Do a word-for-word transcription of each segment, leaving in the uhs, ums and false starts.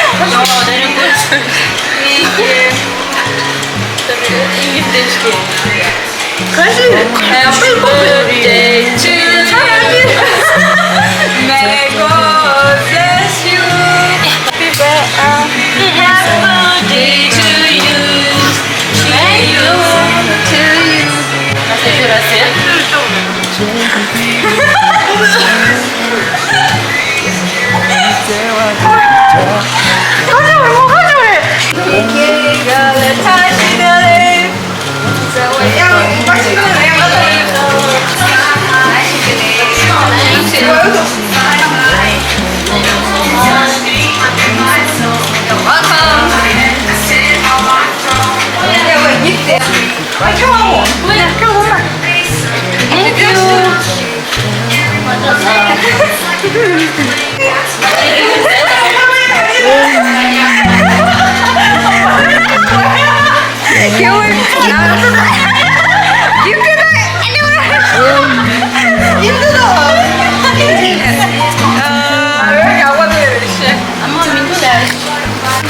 Oh, very good. Thank you. Thank you. Happy birthday to you. May God bless you. Happy birthday. Happy birthday to you. To you. To you. Happy birthday.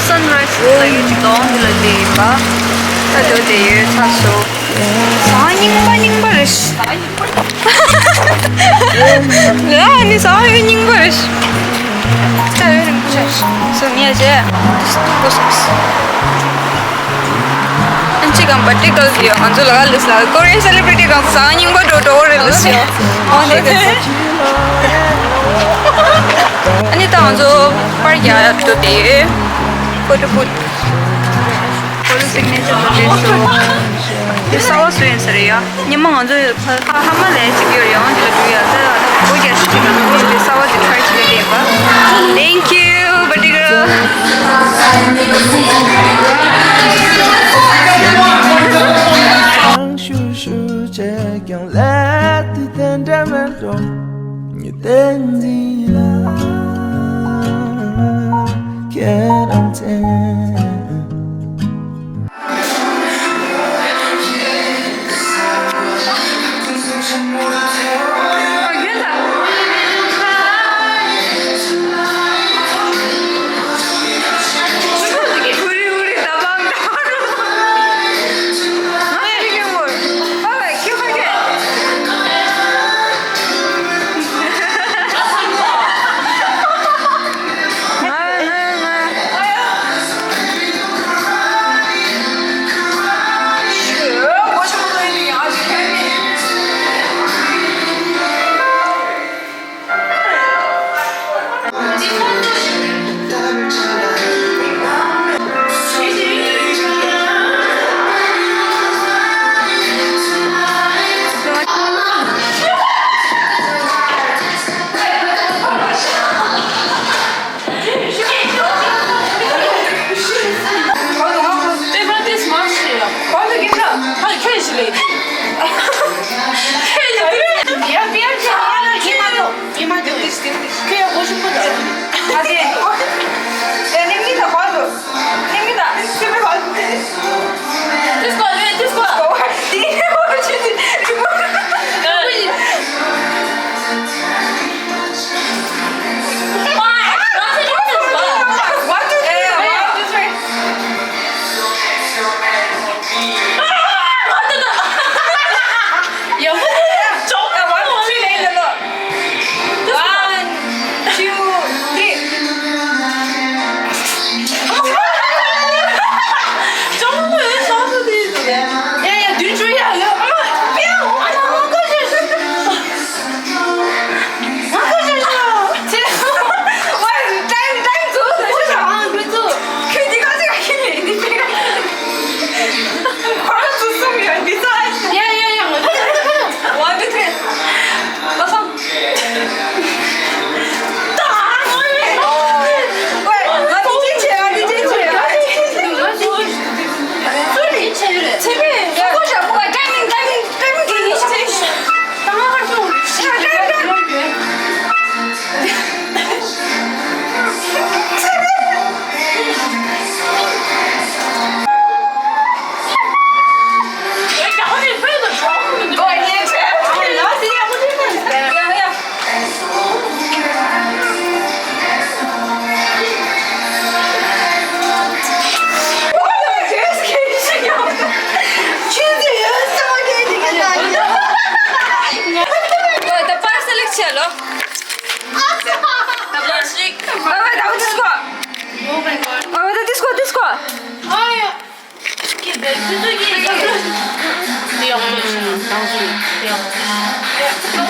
Sunrise ལ་ཡོད་ཅིག་དང་འདི་ལ་བསྡད་ཡིན་པ། ད་དེ་བསྡད་ཡོད་ཚར་སོང་། ཟངས་རྙིང་པ་རྙིང་པ་རེད། ལ་ནི་ཟངས་རྙིང་པ་རེད། ད་ཡོད་རིང་པོ་ཆགས་སོང་ངས་བྱས། སྐུ་སོང་། ཨན་ཅི་གང་པར་ཊི་ཀལ་ཡོད། ང་ཚོ་ལ་ལུས་ལ་ཀོ་རི་ཡན་སེ་ལི་བྷི་རི་ཊི་གང་ཟངས་རྙིང་པ་འགྲོ་འགྲོ་རེད་ལུས་ཡོད། འོ་འདི་ག་ཚོད། ཨ་ནི་ད་ང་ཚོ་པར་རྒྱག་འགྲོ་དེ་ཕོ་ཊོ་བུ་ཐི། ཕོ་ཊོ་སིག་ནེ་ཅར་འགྲོ་དེ་སུ། འདི་གསར་པ་བཟོས་ཡིན་ས་རེད་ཡ། ཉི་མ་ང་ཚོ་ཕ་ཁ་ཧ་མ་ལས་ཅིག་ཡོད་ཡོང་འདི་ལ་འགྲོ་ཡ། ད་སྒོ་རྒྱག་ཤི་ཅིག་ལ་འདི་གསར་པ་དེ་ཊི་རའི་བྱེད་ཀྱི་ཡིན་པ། Thank you, Batikal. One, two, three.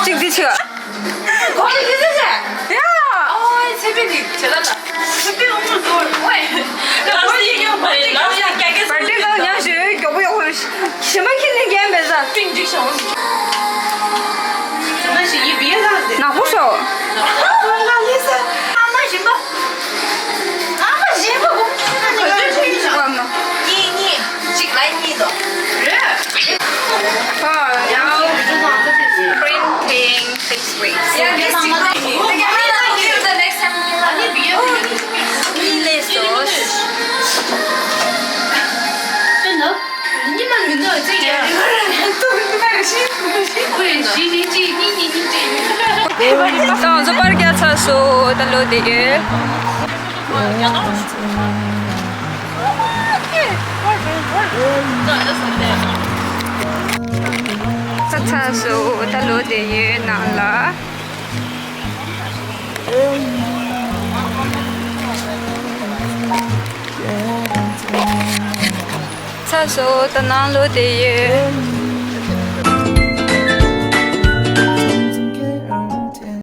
གཅིག་འདི་ཆེ། ཡ། ཨོ་ཚེ་འཕེལ་འདི་བྱེད་ལ་ད། ཚེ་འཕེལ་ཨོ་མ་དོར་ཝེ། ལ་སི་ཡོང་བ་རེད། ལ་ ཚོ་ད་ལོག་བསྡད་ཡོད། ཚ་ཚ་སོ་ད་ལོག་བསྡད་ཡོད་ནང་ལ། ཚ་སོ་ད་ནང་ལོག་བསྡད་ཡོད།